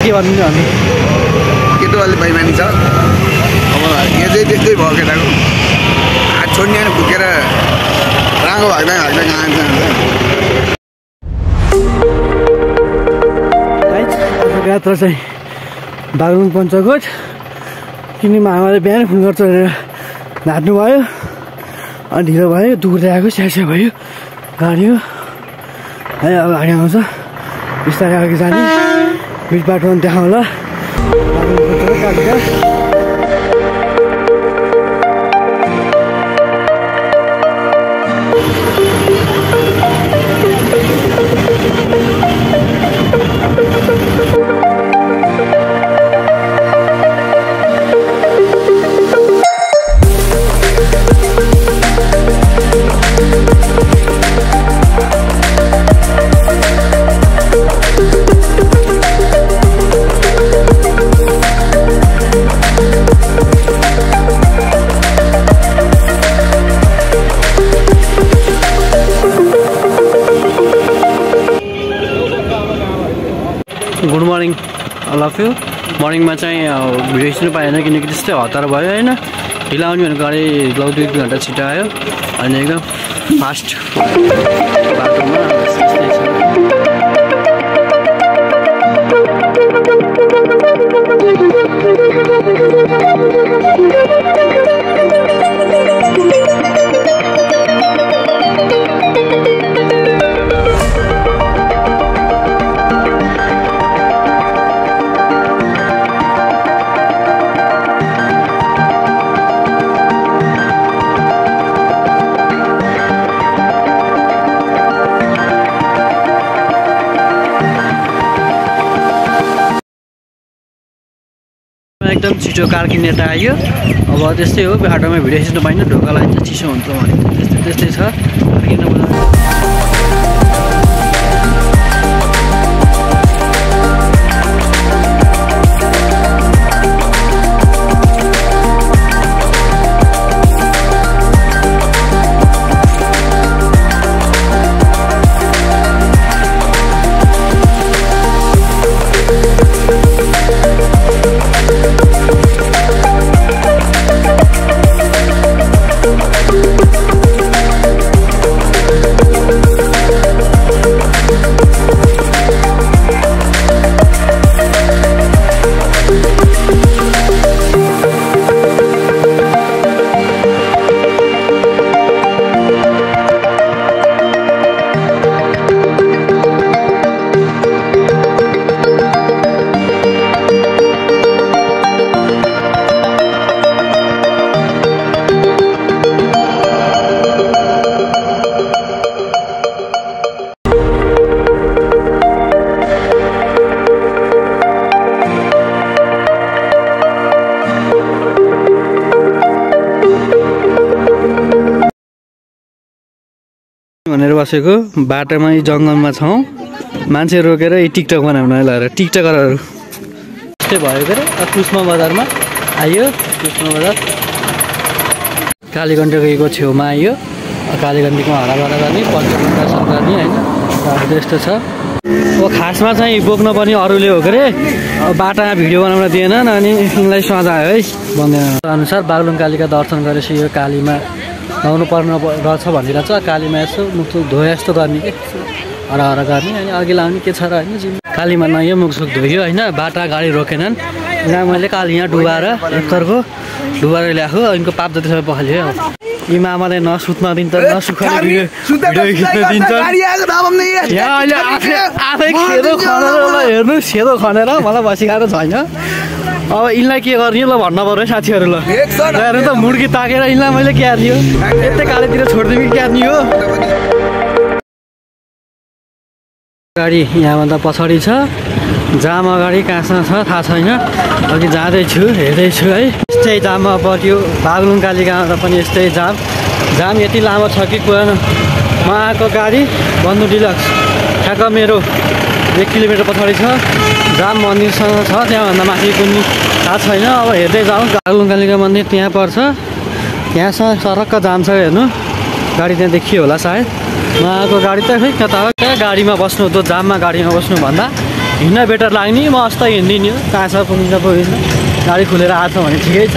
के भन्नु अनि केटो अलि बेइमानी छ अब यो चाहिँ त्यस्तै भयो केटाको हात छोड्ने अनि फुकेर रागो भाग्दा भाग्दा जान्छ यात्रा चाहिँ बागलुङ पञ्चकोट किनेमा आमाले बिहान फोन गर्छ भनेर नाच्नु भयो अनि ढिलो भयो दुख्दै आएको स्यास्या भयो गाडी हो है अब गाडी आउँछ बिस्तारै अघि जाने बिच बाटोमा देखा होला गुड मर्निङ लभ यु मर्निङमा चाहिँ भिडियो खिच्नु पाएन किनकि त्यस्तै हतार भयो होइन ढिलो आउने भनेको गाडी लौ 2 घन्टा छिटो आयो अनि एकदम फास्ट बाटोमा एकदम छिटो कार किन्ने त आयो अब त्यस्तै हो बाटोमा भिडियो खिच्नु पाइन्न ढोका लाग्छ चिसो हुन्छ भने त्यस्तै छ भनेर बसेको बाटोमा जङ्गलमा छौँ मान्छे रोकेर टिकटक बनाउन लगाएर टिकटकरहरू त्यस्तै भयो के अरे कुस्मा बजारमा आयो कुस्मा बजार कालीगण्डकीको छेउमा आयो कालीगण्डकीमा हराभरा गर्ने पञ्चगण्डा गर्ने होइन त्यस्तो छ अब खासमा चाहिँ बोक्न पनि अरूले हो के अरे बाटामा भिडियो बनाउन दिएनन् अनि यिनलाई सजाय है भन्दैन अनुसार बागलुङ कालीका दर्शन गरेपछि यो कालीमा लाउनु पर्ने रहेछ भनिरहेछ कालीमा यसो मुखसुख धोए जस्तो गर्ने के हरा गर्ने अनि अघि लाउने के छ र होइन कालीमा नयाँ मुखसुख धोयो होइन बाटा गाडी रोकेनन् यहाँ मैले काली यहाँ डुबाएर एकतर्को डुबाएर ल्याएको यिनको पाप जति सबै पखाल्यो यी मामाले नसुत्न दिन्छ नसुखाउने भिडियो खिच्न दिन्छ यहाँ अहिले आफै खेदो खनेर हेर्नु सेदो खनेर मलाई बसिरहेको छैन अब यिनलाई के गर्ने ल भन्न पर्यो साथीहरू ल हेर्नु त मुड्की ताकेर यिनलाई मैले क्यार्ने हो यतै कालीतिर छोडिदिउँ कि क्यार्ने हो गाडी यहाँभन्दा पछाडि छ जाम अगाडि कहाँसँग छ थाहा छैन अघि जाँदैछु हेर्दैछु है यस्तै जाममा पर्यो बागलुङ कालीका आउँदा पनि यस्तै जाम यति लामो छ कि पुरानो म आएको गाडी बन्धु डिलक्स ठ्याक्क मेरो 1 किलोमिटर पछाडि छ जाम मन्दिरसँग छ त्यहाँभन्दा माथि कुनै थाहा छैन अब हेर्दै जाउँ बागलुङ कालीका मन्दिर त्यहाँ पर्छ त्यहाँसँग सरक्क जाम छ हेर्नु गाडी त्यहाँ देखियो होला सायद म आएको गाडी त खै कता हो क्या गाडीमा बस्नु त्यो जाममा गाडीमा बस्नु भन्दा हिँड्न बेटर लाग्ने म अस्ता हिँड्दिनँ कहाँसम्म पुगिन्छ पुगिन्छ गाडी खुलेर आएको छ भने ठिकै छ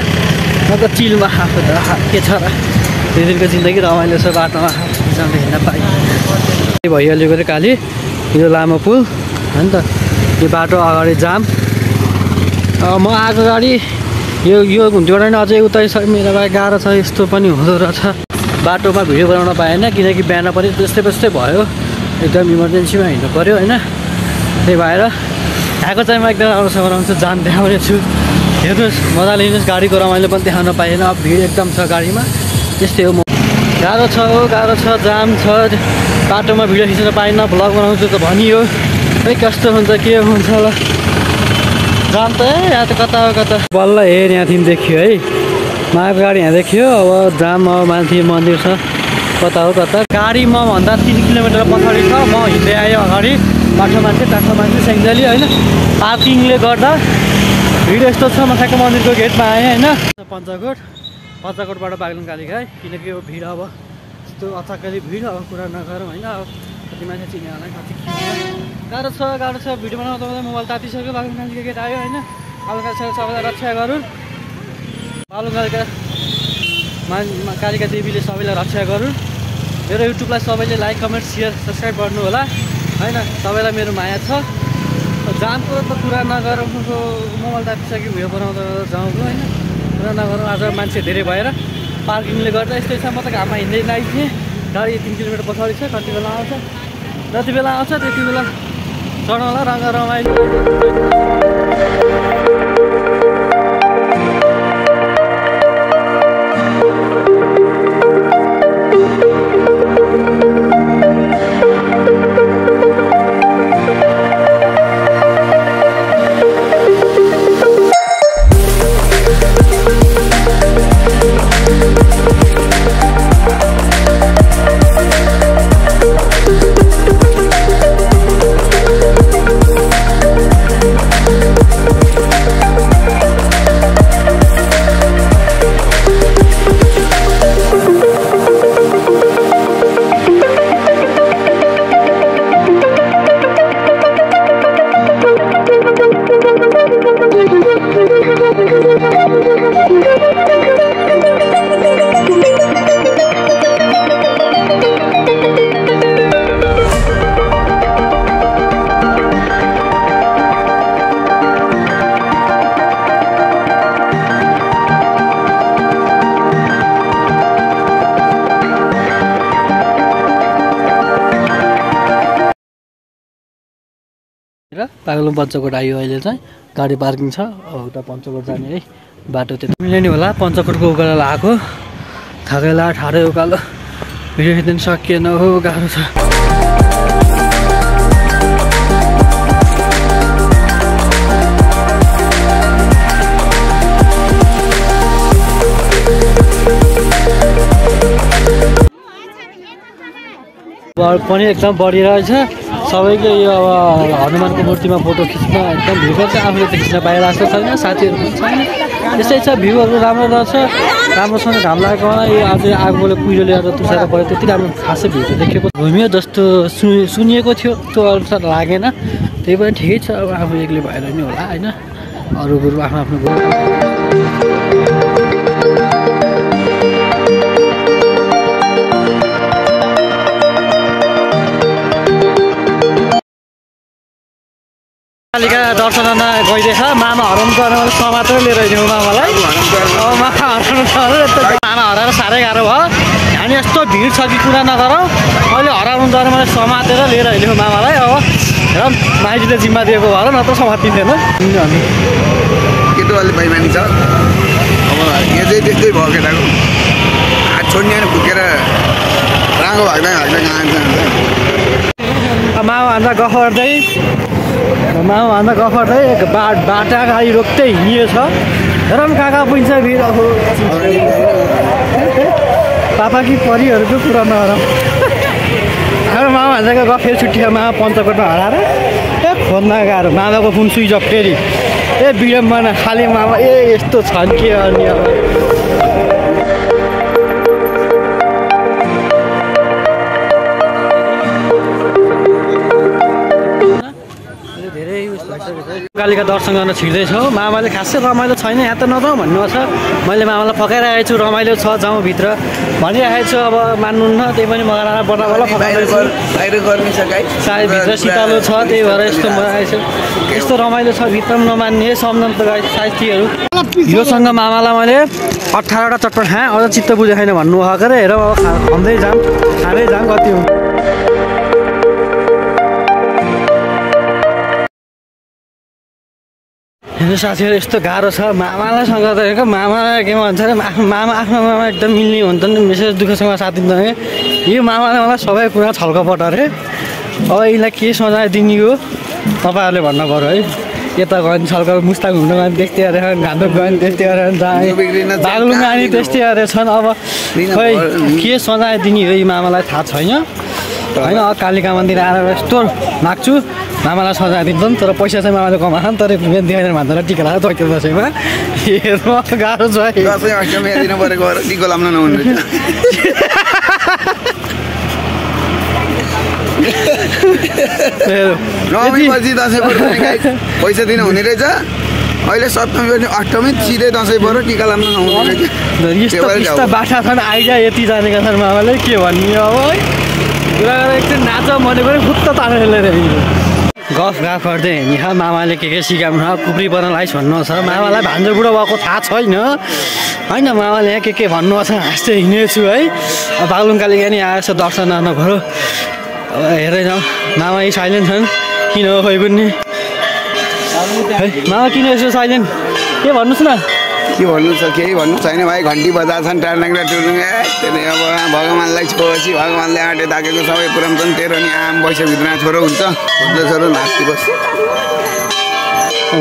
म त चिलमा आएको त के छ र दुई दिनको जिन्दगी रमाइलो छ बाटोमा जाँदा हिँड्न पाएँ भइहाल्यो गरे काली यो लामो पुल हो नि त यो बाटो अगाडि जाम म आएको गाडी यो हुन्थ्यो नि अझै उतै मेरो लागि गाह्रो छ यस्तो पनि हुँदो रहेछ बाटोमा भिडियो बनाउन पाएन किनकि बिहान पनि त्यस्तै भयो एकदम इमर्जेन्सीमा हिँड्नु पऱ्यो होइन त्यही भएर आएको चाहिँ म एकदम राम्रोसँग बनाउँछु जान देखाउने छु हेर्नुहोस् मजाले लिनुहोस् गाडीको रमाइलो पनि देखाउन पाएन भिड एकदम छ गाडीमा त्यस्तै हो गाह्रो छ जाम छ बाटोमा भिडियो खिच्न पाइनँ भ्लग बनाउँछु त भनियो खै कस्तो हुन्छ के हुन्छ होला जाम त यहाँ त कता बल्ल हेर यहाँदेखि देखियो है माको गाडी यहाँ देखियो अब जाम अब माथि मन्दिर छ कता हो कता गाडी म भन्दा 3 किलोमिटर पछाडि छ म हिँड्दै आएँ अगाडि बाटो मान्छे सेङ्जाली होइन पार्किङले गर्दा भिड यस्तो छ म ठ्याक्क मन्दिरको गेटमा आएँ होइन पञ्चकोटबाट बागलुङ कालिघाट किनकि यो भिड अब यस्तो अचाकली भिड अब कुरा नगरौँ होइन अब कति मान्छे चिने होला कति गाह्रो छ भिडियो बनाउँदा मोबाइल तातिसक्यो बागलुङ कालिघाट गेट आयो होइन बागलुङ कालिघाट सबैलाई रक्षा गरौँ बागलुङ कालिका देवीले सबैलाई रक्षा गरौँ मेरो युट्युबलाई सबैले लाइक कमेन्ट सेयर सब्सक्राइब गर्नु होला होइन सबैलाई मेरो माया छ जामको त कुरा नगरौँ मोबाइल तातिसक्यो भिडियो बनाउँदा जाउँको होइन कुरा नगरौँ आज मान्छे धेरै भएर पार्किङले गर्दा यस्तै छ म त घाममा हिँड्दै लागिथेँ गाडी 3 किलोमिटर पछाडि छ कति बेला आउँछ जति बेला आउँछ त्यति बेला चढाउँला रङ्ग रमाइलो बागलुङ पञ्चकोट आयो अहिले चाहिँ गाडी पार्किङ छ अब उता पञ्चकोट जाने है बाटो त्यो मिल्ने होला पञ्चकोटको उकालो आएको थाकेला ठाडो उकालो भिडियो खिच्न सकिएन हो गाह्रो छ पनि एकदम बढिरहेछ सबैले यो अब हनुमानको मूर्तिमा फोटो खिच्न एकदम भिडियो चाहिँ आफूले त खिच्न पाइरहेको छैन साथीहरू पनि छैन त्यस्तै छ भ्यूहरू राम्रो रहेछ राम्रोसँग घाम लागेको होला यो आज आगोले कुहिरोले ल्याएर तुसाएर पऱ्यो त्यति राम्रो खासै भ्यू त देखेको घुम्यो जस्तो सुनिएको थियो त्यो अनुसार लागेन त्यही पनि ठिकै छ अब आफू एक्लै भएर नि होला होइन अरू गुरु आफ्नो कालिका दर्शन गइदिएछ मामा हराउनु पर्ने समातेर लिएर हिँड्यौँ मामालाई मामा हराएर साह्रै गाह्रो भयो हामी यस्तो भिड छ कि कुरा नगरौँ अहिले हराउनु पर्ने मलाई समातेर लिएर हिँड्यौँ मामालाई अब हेर माइतीले जिम्मा दिएको भएर न त समातिँदैन केटो अलि बैमानी छ अब यो चाहिँ त्यस्तै भयो केटाको हात छोड्ने फुकेर राँगो भाग्दा मामाभन्दा गफर्दै बाटा गाडी रोक्दै हिँडिएछ हेर कहाँ कहाँ पुग्छ भिड पापा कि परिहरूको कुरा नगरौँ अब मामा भन्दाको गफ फेरि छुट्टियो मामा पञ्चकोटमा हराएर खोज्न गाह्रो मामाको फोन स्विच अफ फेरि बिडम्बना खालि मामा यस्तो छन् के अनि अब कालीका दर्शन गर्न छिर्दैछौँ। मामाले खासै रमाइलो छैन यहाँ त नजाउँ भन्नुभएको छ। मैले मामालाई फकाइरहेको छु रमाइलो छ जाउँ भित्र भनिरहेको छु। अब मान्नुहुन्न त्यही पनि मगाएर बनाबला फकाइरहेको छु। बाहिर गर्मी छ गाई सायद भित्र शीतलो छ त्यही भएर यस्तो मगाएको छु। यस्तो रमाइलो छ भित्र पनि नमान्ने सम्झन त गाई साथीहरू। योसँग मामालाई मैले 18वटा चट्पट खाएँ अझ चित्त बुझेको छैन भन्नुभएको अरे। हेर अब खाँदै जाऊँ खाँदै जाऊँ कति हुन्छ। हेर्नु साथीहरू यस्तो गाह्रो छ मामालाईसँग त हेरेको मामा के भन्छ अरे आफ्नो मामा एकदम मिल्ने हुन्छ नि विशेष दुःखसँग साथ दिन्छ कि यो मामाले मलाई सबै कुरा छल्कपट अरे। अब यसलाई के सजाय दिने हो तपाईँहरूले भन्नु पऱ्यो है। यता गयो भने छल्क मुस्ताङ घुम्न गयो भने त्यस्तै अरे घान्दुक गयो भने त्यस्तै अरे बागलुङ आनी त्यस्तै अरे छन्। अब खै के सजाय दिने हो यो मामालाई थाहा छैन होइन। कालिका मन्दिर आएर यस्तो माग्छु मामालाई सजाय दिन्छ नि तर पैसा चाहिँ मामाले कमाएको नि तर दिएन भन्दा टिका लगाएर चैते दसैँमा हेर्नु गाह्रो छ टिको लाउन नहुने नवमीपछि दसैँ पैसा दिनु हुने रहेछ। अहिले सप्तमी पनि अष्टमी सिधै दसैँ पऱ्यो टिका लाउन नहुने रहेछ। यस्तो बाठा छन् आइजा यति जानेका छन् मामाले के भन्ने अब है। कुरा गरेर एकछिन नाच भनेको पनि फुत्त तानेर गफ गर्दै यहाँ मामाले के सिकाउनु कुप्री बनाइस् भन्नु छ। मामालाई भान्जो बुढो भएको थाहा छैन होइन। मामाले यहाँ के भन्नुभएको छ हाँस्दै हिँडेछु है। बागलुङ कालिका नि आएछ दर्शन गर्न पऱ्यो। अब हेर्दै जाउँ मामा यी साइलेन्ट छन् किन हो खोइ पनि है। मामा किन यसो साइलेन्ट के भन्नुहोस् न। के भन्नु छ केही भन्नु छैन भाइ घन्टी बजाछन् टार्नाङ र टुर्लुङ त्यही अब भगवान्लाई छोएपछि भगवान्ले आँटे ताकेको सबै पुऱ्याउँछन्। तेरो नि आम वर्षभित्र छोरो हुन्छ छोरो नाच्नु बस्छ।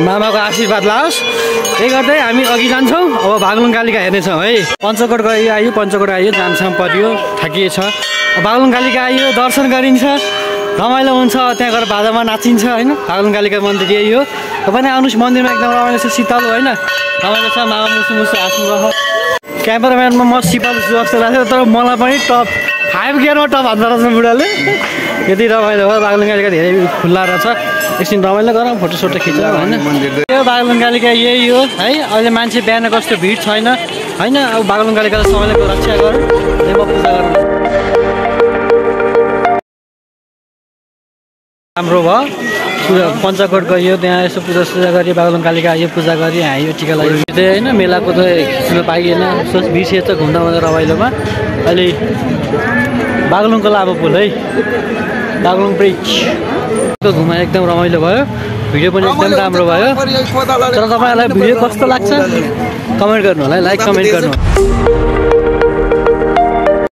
मामाको आशीर्वाद लाओस्। त्यही गर्दै हामी अघि जान्छौँ। अब बागलुङ कालिका हेर्नेछौँ है। पञ्चकोट आयो पञ्चकोट आयो जामसाम परियो थाकिएछ। बागलुङ कालिका आयो दर्शन गरिन्छ रमाइलो हुन्छ। त्यहाँ गएर भाजामा नाचिन्छ होइन। बागलुङ कालिका मन्दिर यही हो। तपाईँ आउनुहोस् मन्दिरमा एकदम रमाइलो छ शीतल होइन रमाइलो छ। मामा मुसु मुसु हाँस्नु गयो। क्यामेराम्यानमा म सिपाल जस्तो लाग्छ तर मलाई पनि टप 5 गियरमा टप हान्छ रहेछ बुढाले। यति रमाइलो भयो। बागलुङ कालिका धेरै खुल्ला रहेछ। एकछिन रमाइलो गरौँ फोटोसोटो खिचौँ होइन। यो बागलुङ कालिका यही हो है। अहिले मान्छे बिहान कस्तो भिड छैन होइन। अब बागलुङ कालिकालाई सबैले रक्षा गरौँ म पूजा गरौँ। राम्रो भयो पञ्चकोट गयो त्यहाँ यसो पूजा गरी बागलुङ कालिका आयो पूजा गरी आयो टिका लगायो होइन। मेलाको त खिच्न पाइएन बिर्सिएछ घुम्दा रमाइलोमा। अहिले बागलुङको लामो पुल है बागलुङ ब्रिज घुमा एकदम रमाइलो भयो। भिडियो पनि एकदम राम्रो भयो। तर तपाईँहरूलाई भिडियो कस्तो लाग्छ कमेन्ट गर्नु होला है। लाइक कमेन्ट गर्नु।